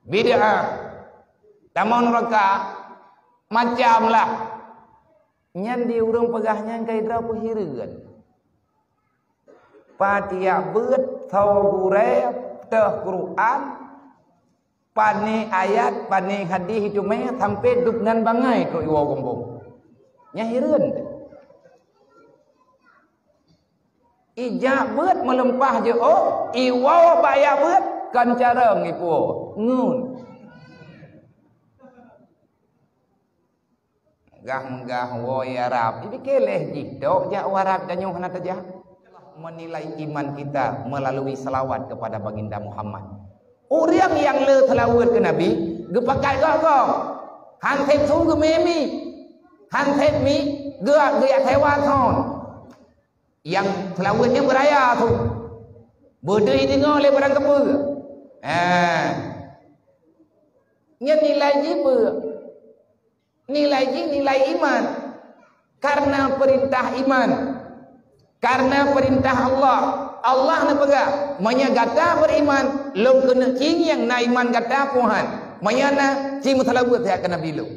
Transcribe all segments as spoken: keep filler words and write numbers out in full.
Bid'ah. Tamong neuraka. Macam lah. Nyan di ureuëng peugah nyan ka idroe peuhireuen. Patiak beuet, tho gurée, teuh Quran, pane ayat, pane hadis, itu meh sampai dub nan bangai trok iwoe gombong. Nyan hireuen. Ijak beuet meuleumpah jeuôh, iwoe bak yak beuet, kon carông ipuwoe. Ngun. Gah-gah woe Arab, ipiké leh jih tok jak u Arab tanyoe hana tajak. Menilai iman kita melalui salawat kepada Baginda Muhammad. Ureuëng nyang le salawat keu Nabi, geupakat gob-gob. Han sép su geumé-mé. Han sép mi geu-, geujak sewa thon. Nyang salawat nyan beuraya su. Beudeuh deungoe lé barang keupeue. Ha. Nyan nilai jih peue? Nilai jih nilai iman. Karena perintah iman. Karena perintah Allah. Allah neupeugah, "Meunyoe gata beriman, lôn keuneuk cingieng na iman gata, Tuhan. Meunyoe na, ci meusalawat siat keu Nabi lôn."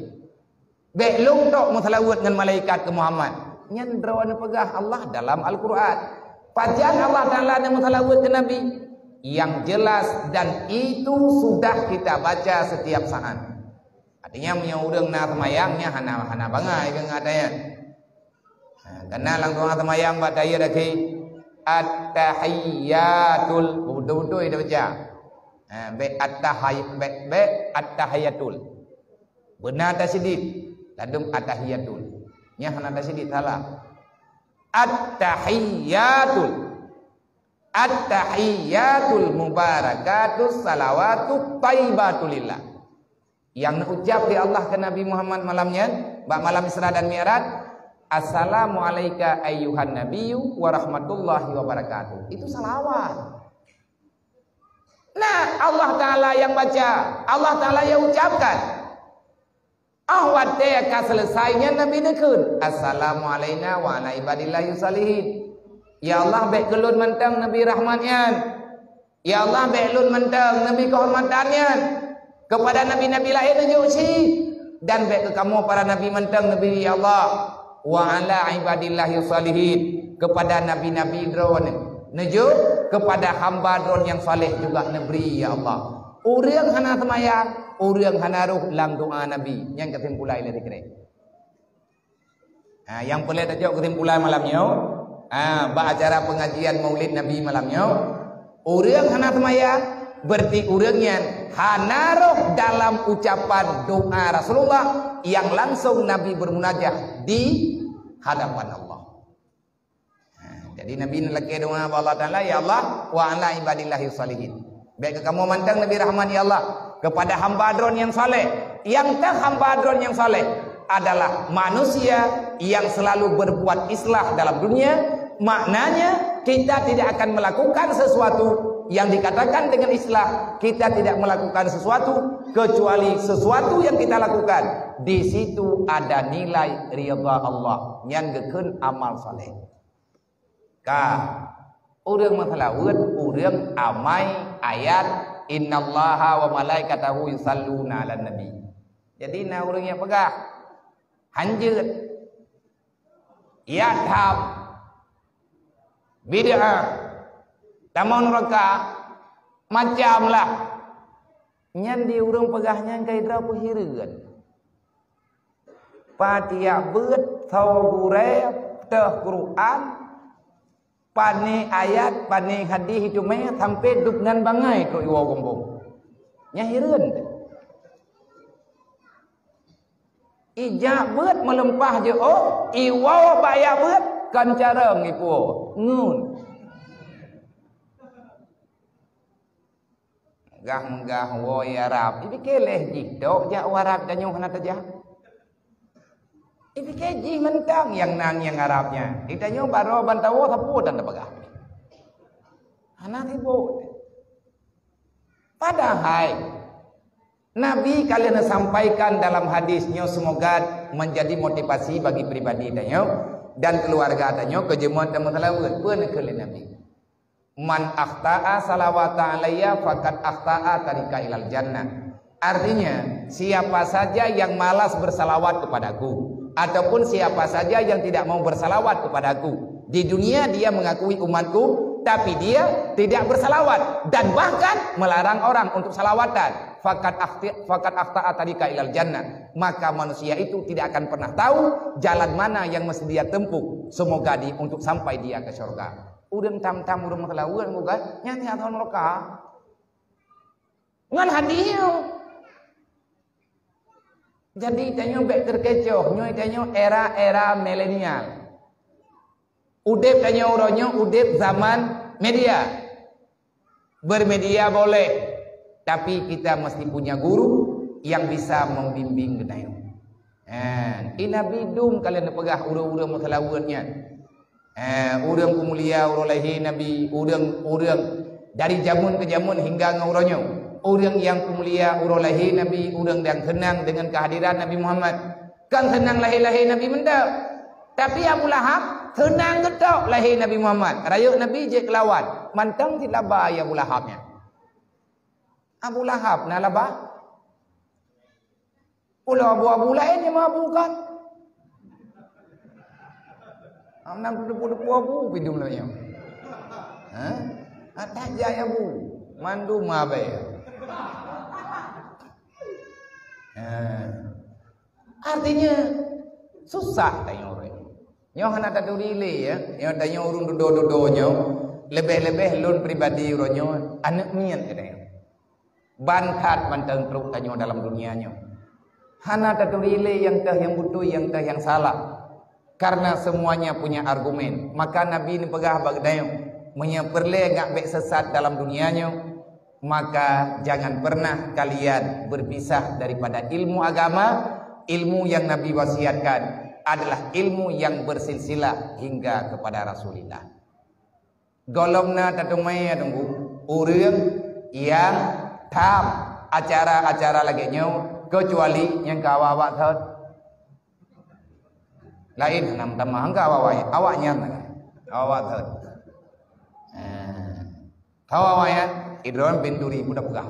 Bék lôn tok meusalawat ngon malaikat keu Muhammad. Nyan droe neupeugah Allah dalam Al-Quran. Pajan Allah Taala neumeusalawat keu Nabi? Yang jelas dan itu sudah kita baca setiap saat. Artinya, meunyoe ureuëng na seumayang, nyan hana, hana bangai keu ngat ayat. Ha, kana langsung seumayang bak tahiyat akhé, "At-tahiyyatul." Beutôi-beutôi dah baca. Ha, bék at-tahay-, bék, bék at-tahiyyatul. Beuna tasyedid, ladum at-tahiyyatul. Nyan hana tasyedid, salah. At-tahiyyatul. At-tahiyyatul mubarakatus salawatut thayyibatulillah. Nyang neucap lé Allah keu Nabi Muhammad malam nyan, bak malam Isra dan Mi'raj, "Assalamu alaika ayyuhan nabiyyu wa rahmatullahi wa barakatuh." Itu salawat. Nah, Allah Taala nyang baca, Allah Taala nyang ucapkan. Ah, watée ka selesai nyan Nabi neukheun, "Assalamu alaina wa ala ibadillahi shalihin." Ya Allah, bék keu lôn mantong Nabi Rahmat nyan. Ya Allah, bék lôn mantong Nabi keuhormatan nyan. Keupada nabi-nabi laén neujok sie, dan bék keu kamoe para nabi mantong neubri, ya Allah. "Wa ala ibadillahi shalihin," keupada nabi-nabi Droeneuh neujok, keupada hamba Droeneuh nyang saleh juga neubri, ya Allah. Ureuëng hana seumayang, ureuëng hana rhoh lam doa Nabi. Nyan keusimpulan lé sikrek. Ha, nyang peureulée tajok keusimpulan malam nyoe, ha, bak acara pengajian Maulid Nabi malam nyoe, ureuëng hana seumayang, berarti ureuëng nyan hana rhoh dalam ucapan doa Rasulullah yang langsung Nabi bermunajah di hadapan Allah. Ha, jadi Nabi neulakée doa bak Allah Taala, "Ya Allah, wa ala ibadillahi shalihin." Bék keu kamoe mantong Nabi Rahmat, ya Allah, keupada hamba Droeneuh nyang saleh. Nyang ka hamba Droeneuh nyang saleh adalah manusia yang selalu berbuat islah dalam dunia. Maknanya, kita tidak akan melakukan sesuatu yang dikatakan dengan islah, kita tidak melakukan sesuatu kecuali sesuatu yang kita lakukan di situ ada nilai ridha Allah. Nyan geukheun amal saleh. Ka, ureuëng meuseulaweuet, ureuëng amai ayat, "Innallaha wa malaikatahu yusalluna 'alan nabi." Jadi, na ureuëng nyang peugah, hanjeuet, ya tham, bid'ah, tamong neuraka, macam lah. Nyan di ureuëng peugah nyan ka idroe peuhireuen. Patiak beuet, tho gurée, teuh Quran, pane ayat, pane hadis itu meh sampai dub nan bangai trok iwoe gombong. Nyan hireuen. Ijak beuet meuleumpah jeuôh, iwoe bak yak beuet, kon carông ipuwoe. Ngun. Gah-gah woe Arab, ipiké leh jih tok jak u Arab tanyoe hana tajak. Ipiké jih mantong nyang nan nyang Arab nyan. Di tanyoe baroe bantawoe sapeue tan tapeugah. Hana sibuk. Padahai Nabi ka lheueh neusampaikan dalam hadis nyoe, semoga menjadi motivasi bagi pribadi tanyoe dan keluarga tanyoe keu jeuet tameuseulaweuet. Peue neukheun lé Nabi? "Man akhta'a salawata alayya faqad akhta'a tariqa ilal jannah." Artinya, siapa saja yang malas bersalawat kepadaku, ataupun siapa saja yang tidak mau bersalawat kepadaku, di dunia dia mengakui umatku, tapi dia tidak bersalawat dan bahkan melarang orang untuk salawatan, fakat akhti-, fakat akhta'a tariqa ilal jannah, maka manusia itu tidak akan pernah tahu jalan mana yang mesti dia tempuh, semoga di, untuk sampai dia ke syurga. Ureuëng tam-tam ureuëng meuseulaweuet, bukan? Nyan nyang asoe nuraka. Ngon hadiah. Jadi, tanyoe bék terkecoh. Nyoe tanyoe era-era milenial. Udeb tanyoe uroe nyoe, udeb zaman media. Bermedia boleh, tapi kita mesti punya guru yang bisa membimbing geutanyoe. Eh, i Nabi dum ka lheueh neupeugah ureuëng-ureuëng meuseulaweuet nyan. Eh, ureuëng peumulia uroe lahé Nabi, ureuëng-ureuëng dari jameun ke jameun hingga ngon uroe nyoe. Ureuëng nyang peumulia uroe lahé Nabi, ureuëng nyang seunang deungon kehadiran Nabi Muhammad. Kon seunang lahé-lahé Nabi mantong. Tapi Abu Lahab seunang geutok lahé Nabi Muhammad. Rayeuk Nabi jeuet keu lawan. Mantong cit laba Abu Lahab nyan. Abu Lahab na laba. Ulah abu-abu laén nyang meuabu kan? Am, nam teudepu-depu abu pidum lagée nyoe. Ha? Atat jai abu, mandum abée. Ha. Artinya, susah tanyoe ureuëng. Nyoe hana taturi lé, ya. Nyoe tanyoe ureuëng dudoe-dudoe nyoe, leubeh-leubeh lôn pribadi uroe nyoe, aneuëk miet geutanyoe. Ban that mantong trok tanyoe dalam dunia nyoe. Hana taturi lé nyang teuh nyang beutôi, nyang teuh nyang salah. Karena semuanya punya argumen. Maka Nabi neupeugah bak geutanyoe, meunyoe peureulée ngak bék sesat dalam dunia nyoe, maka jangan pernah kalian berpisah daripada ilmu agama. Ilmu yang Nabi wasiatkan adalah ilmu yang bersilsilah hingga kepada Rasulullah. Gohlom na tateumé teungku, ureuëng nyang tham acara-acara lagée nyoe, keucuali nyang ka awak-awak thot. Laén hana meutamah, ka awak-awak, awak nyan, awak-awak thot. Eh, ka awak-awak nyan, idron binturi budak peugah.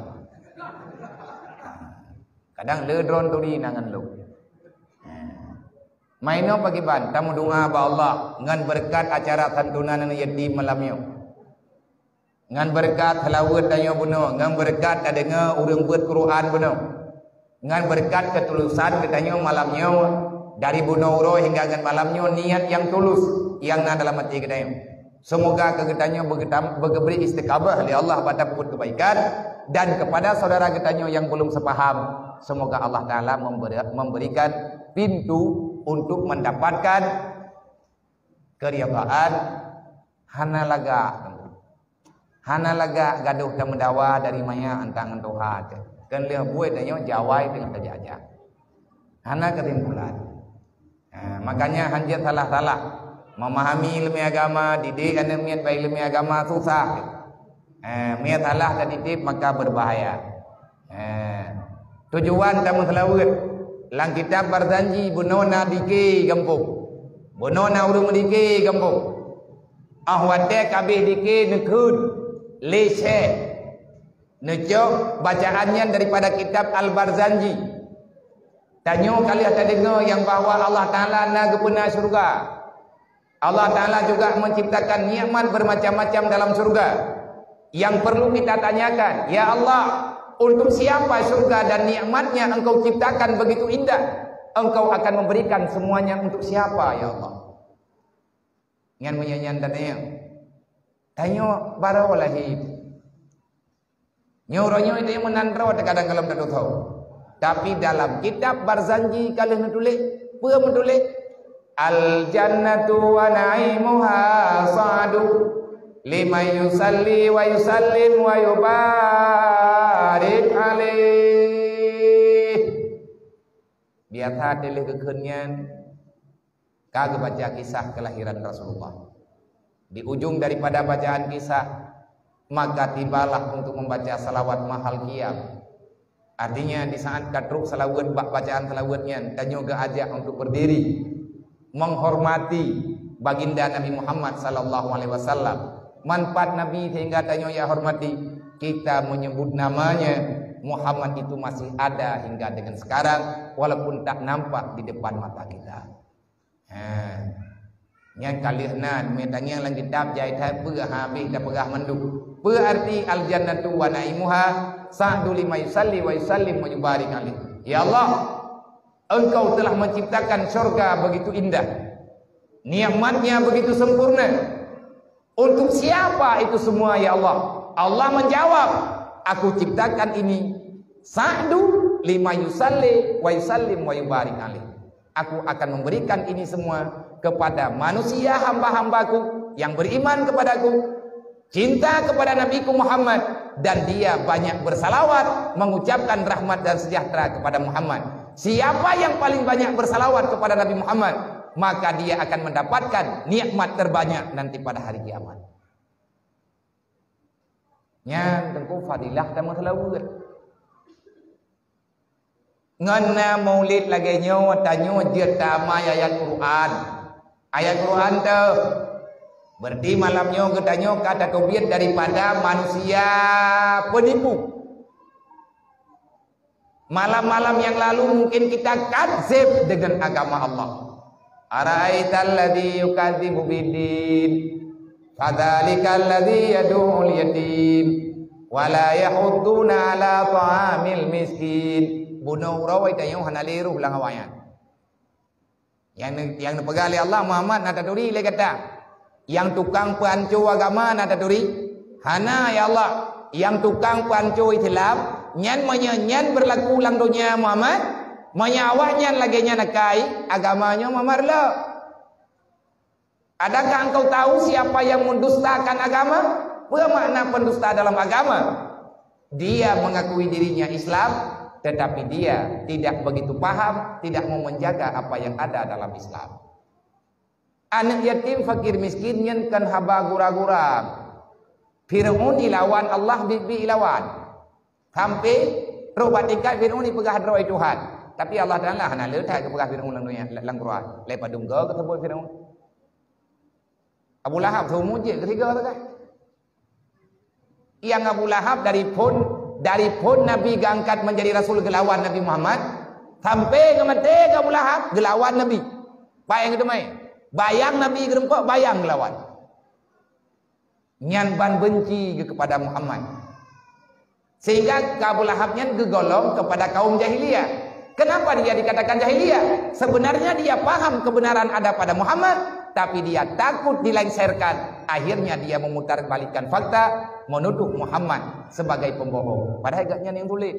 Kadang le droe turi na ngon lôn. Eh. Mainoe pakiban tameudoa bak Allah ngon beureukat acara santunan aneuk yatim malam nyoe. Ngon beureukat seulaweuet tanyoe bunoe, ngon beureukat tadeungoe ureuëng beuet Quran bunoe. Ngon beureukat keutulusan geutanyoe malam nyoe, dari bunoe uroe hingga ngon malam nyoe, niat nyang tulus nyang na dalam até geutanyoe. Semoga keu geutanyoe beugeubri istiqamah lé Allah bak tapeubuet keubaikan, dan kepada saudara geutanyoe nyang belum sepaham, semoga Allah Taala memberi, memberikan pintu untuk mendapatkan keridhaan. Hana lagak, hana lagak gadôh tameudawa dari maya antang ngon tuha teuh. Keu lheueh buet tanyoe jawai teungoh tajak-jak. Hana keusimpulan. Ha, makanya hanjeuet salah-salah memahami ileumé agama, didik aneuk miet bak ileumé agama susah. Ha, meunyo salah tadidik maka berbahaya. Ha. Tujuan tameuseulaweuet lam kitab Barzanji bunoe na dike gampông. Bunoe na ureuëng meudike gampông. Ah watée ka habéh dike neukheun lé syeh. Neucok bacaan nyan daripada kitab Al-Barzanji. Tanyoe ka lheueh tadeungoe nyang bahwa Allah Taala na geupeuna syurga. Allah Taala juga menciptakan nikmat bermacam-macam dalam syurga. Yang perlu kita tanyakan, "Ya Allah, untuk siapa syurga dan nikmatnya Engkau ciptakan begitu indah? Engkau akan memberikan semuanya untuk siapa, ya Allah?" Nyan meunyoe nyan tanyoe. Tanyoe baroe lahé. Nyoe uroe nyoe tanyoe meunan droe teukadang golom tatutoe. Tapi dalam kitab Barzanji ka lheueh neutuléh, peue meutuléh? "Al jannatu wa na'imuha sa'du liman yusalli wa yusallim wa yubarik alaih." Biasa teuh lheueh geukheun nyan, ka geubaca kisah kelahiran Rasulullah. Di ujung daripada bacaan kisah, maka tibalah untuk membaca salawat mahal qiyam. Artinya, di saat ka trok salawat bak bacaan salawat nyan, tanyoe geuajak untuk berdiri, menghormati Baginda Nabi Muhammad sallallahu alaihi wasallam. Manfaat Nabi sehingga tanyoe ya hormati, kita menyebut namanya, Muhammad itu masih ada hingga dengan sekarang, walaupun tak nampak di depan mata kita. Ha. Nyan ka lheueh nan, meutangieng lam kitab jai that peue habéh tapeugah mandum. Peue arti al-jannatu wa na'imuha, sa'du lima yusalli wa yusallim wa yubarik alaih. Ya Allah, Engkau telah menciptakan syurga begitu indah. Nikmatnya begitu sempurna. Untuk siapa itu semua, ya Allah? Allah menjawab, "Aku ciptakan ini sa'du lima yusalli wa yusallim wa yubarik alaih." Aku akan memberikan ini semua kepada manusia hamba-hambaku yang beriman kepadaku, cinta kepada Nabiku Muhammad, dan dia banyak bersalawat, mengucapkan rahmat dan sejahtera kepada Muhammad. Siapa yang paling banyak bersalawat kepada Nabi Muhammad, maka dia akan mendapatkan nikmat terbanyak nanti pada hari kiamat. Nyan teungku fadilah tameuseulaweuet. Ngon na maulid lagée nyoe, tanyoe jeuet tamai ayat Quran. Ayat Quran teuh. Berarti malam nyoe geutanyoe ka tateubiet daripada manusia penipu. Malam-malam yang lalu mungkin kita kadzib dengan agama Allah. Ara'aital ladzi yukadzibu biddin, fadzalikal ladzi yadu'ul yatim, wa la yahudduna ala ta'amil miskin. Bunoe uroe tanyoe hana lé roh lam awaknyan. Nyang ne-, nyang neupeugah lé Allah, Muhammad na taturi lé gata. Nyang tukang peuanco agama na taturi? Hana, ya Allah. Nyang tukang peuanco Islam, nyan meunyoe nyan beurlaku lam donya, Muhammad, meunyoe awaknyan lagée nyan akai, agama nyoe Muhammad reulok. Adakah engkau tahu siapa yang mendustakan agama? Peue makna pendusta dalam agama? Dia mengakui dirinya Islam, tetapi dia tidak begitu paham, tidak mau menjaga apa yang ada dalam Islam. Aneuk yatim, fakir miskin nyan kan haba gura-gura. Firaun ilawan, Allah biet-biet ilawan. Sampai trok bak tingkat Firaun ipeugah droe Tuhan. Tapi Allah Taala hana le that geupeugah Firaun lam dunia, lam Quran. Lé padum go geuseubut Firaun. Abu Lahab seumur jeuet ketiga sagai. Nyang Abu Lahab dari phon, dari phon Nabi geuangkat menjadi rasul geulawan Nabi Muhammad, sampai geumaté Abu Lahab geulawan Nabi. Bayang geuteumé. Bayang Nabi geureumpok, bayang geulawan. Nyan ban benci geuh kepada Muhammad. Sehingga Abu Lahab nyan geugolong kepada kaum jahiliyah. Kenapa dia dikatakan jahiliyah? Sebenarnya dia paham kebenaran ada pada Muhammad, tapi dia takut dilengsarkan. Akhirnya dia memutarbalikkan fakta, menuduh Muhammad sebagai pembohong. Padahal agaknya yang sulit.